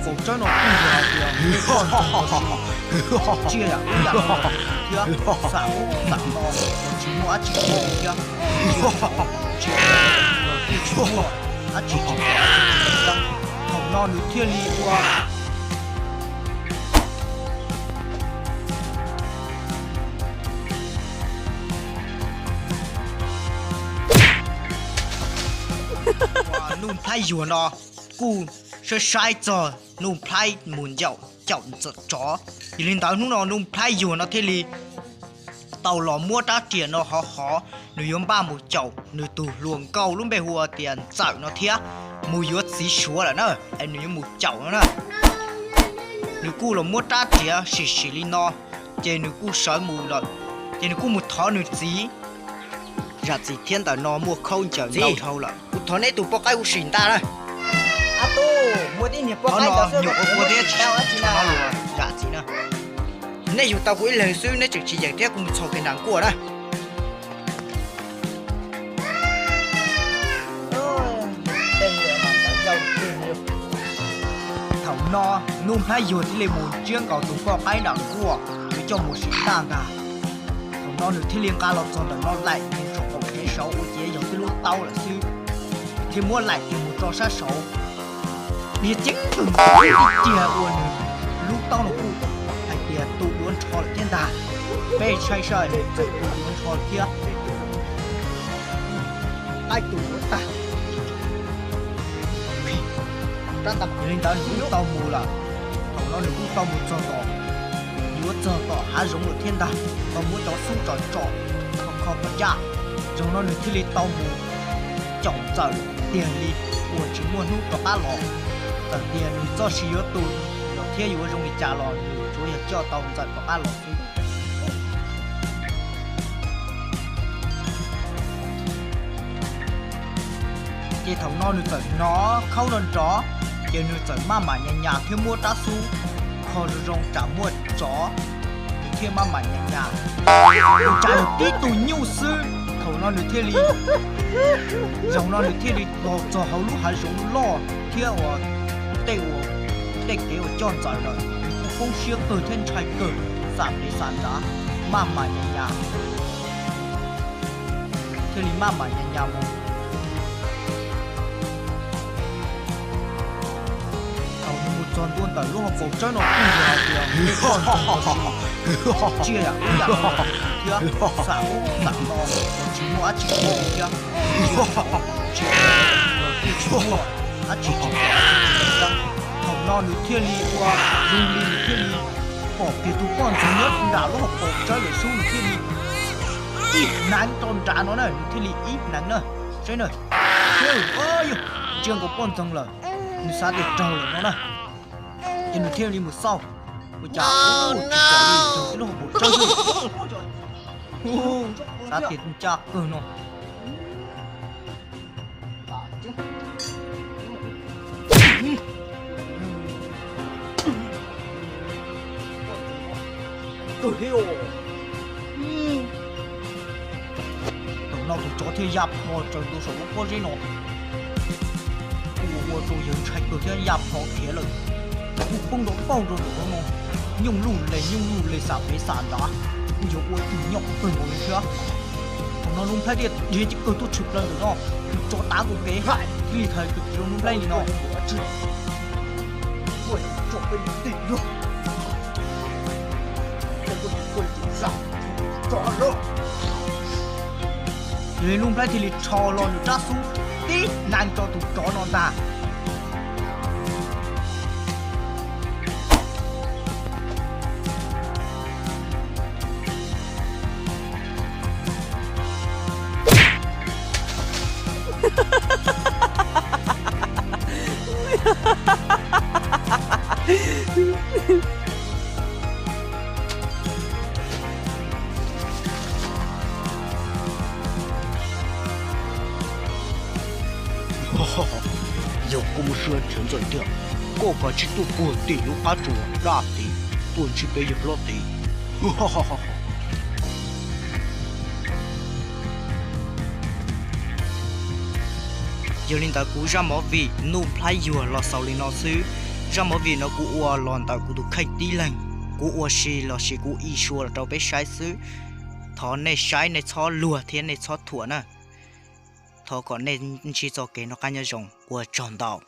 Faus tsawb no kuj yog hais tias peb poj ntxoog los sis tsiaj yam ub yam no thiab, xam ub xam no los tsis muaj dab tsi ua thiab. Tsis los kuj tsis muaj dab tsi tsis pom. Thaum no nws thiaj li ua Nuj Nplhaib Yuag no kuj saib saib txog Nuj Nplhaib mus ncaum caum Ntxawm tsov. Yog li ntawd hnub no Nuj Nplhaib Yuag no thiaj li tau los muab rab riam no hov hov, nws yuav npaj mus caum nws tus hluas nkauj lub npe hu ua tias Ntxawm no thiab, mus yuav txiv Suav lawm na, es nws yuav mus caum no na. Nws kuj los muab rab riam sim sim li no, ces nws kuj sawv mus lawm, ces nws kuj mus thov nws txiv. Zam txim thiab, ntawm no muaj khaub ncaws ntau dhau lawm. Kuv thov neb tus poj qaib huv si ntag na. Ab tub, muaj tib niag poj qaib ntawd xwb, nyuam qhuav ua thiab tsis tau dab tsi na. Zam txim na. Nej yug tau kuv ib leeg xwb, neb tseem tsis yeem thiab kuv mus txhos kiag nram nkuaj na. Thaum no Nuj Nplhaib Yuag thiaj li mus ntsiab nkaus tus poj qaib nram nkuaj, nws coj mus sim ntaj ntag. Thaum no nws thiaj li nqa los txog ntawm no laim mus saum qaum tsev saud ua ciav yog tib lub taub lawm xwb, thiaj muab laim kiag mus tso sab saud. Niag ceeb kawg kiag ua nws lub taub no kuj hais tias tu duav nrho lawm thiab ntag. Peb ntshai saj nws txawm tu duav nrho lawm thiab. Qaib tu duav tag. Rab ntaj li ntawd nws kuj tau mus lawm. Thaum no nws kuj tau mus txog tom, yuav txog tom hav zoov lawm thiab ntag. Tau muab cov xub tsom tsom kho kho pov caj. Zaum no nws thiaj li tau mus caum Ntxawm tiag li, uas tsis muaj hnub rov qab los. Txawm tias nws txoj sia yuav tu los thiab yuav zoo li cas los nws tsuav yog coj tau Ntxawm rov qab los xwb. Ces thaum no nws txawm hnov khaub no nrov, ces nws txawm maj mam nyas nyas thiab muab rab xub kho zoo zoo tsam muaj tsov, nws thiaj maj mam nyas nyas. Tsam yog tib tug nyuj xwb, thaum no nws thiaj li, zaum no nws thiaj li los txog hauv lub hav zoov loj thiab uas tej uas tej kev uas coj Ntxawm lawm, nws kuj poob siab kawg thiab ntshai kawg, xam pem xam nrad, maj mam nyas nyas, thiaj li maj mam nyas nyas mus. Thaum nws mus txog ntua ntawm lub hauv paus tsawb no kuj yog hais tias peb poj ntxoog los sis tsiaj yam ub yam no thiab, xam ub xam no los tsis muaj dab tsi ua thiab, tsis los kuj tsis muaj dab tsi tsis pom. Thaum no nws thiaj li ua zoo li nws thiaj li pom kiag tus poj ntxoog nyob nram lub hauv paus tsawb lawm xwb, nws thiaj li ib hneev rau nrad no na, nws thiaj li ib hneev na. Saib na, yog ntsia nkaus poj ntxoog lawm, nws xav tias raug lawm no na, ces nws thiaj li mus xauj, ua cas tsis pom li, raug tib lub hauv paus tsawb xwb. Xav tias ncaj kawg no. Thaum no tus tsov thiaj ya phom tsaws ntua saum lub pob zeb no, ua ua rau yawg ntshai kawg thiab ya phom khiav lawm. Kuj poob nroo pauj nroo ntawm no, nyooj luj le nyooj luj le xam pem xam nrad, kuj yuav ua tus nyom kawg nkaus li thiab. Thaum no Nuj Nplhaib thiaj dhia cev kawg tuaj tshwm plaws ntawm no, tus tsov tav nkaus kev, thiaj li hais rau Nuj Nplhaib li no: Yog li Nuj Nplhaib thiaj li rho los nws rab xub tib hneev rau tus tsov no ntag. Yog koj muaj siab nrhiav Ntxawm tiag, koj kav tsij tuaj puag tim lub qab tsuas daj tid, tuaj ntsib peb yawg hlob tid. Yog li ntawd kuv zaj movie Nuj Nplhaib Yuag los xaus li no xwb. Zaj movie no kuv ua los ntawm kuv tus kheej tib leeg, kuv ua si los sis kuv i sua los rau peb saib xwb. Thov nej saib nej txhob luag thiab nej txhob thuam na. Thov kom nej ntsib txoj kev noj qab nyob zoo, ua tsaug ntau.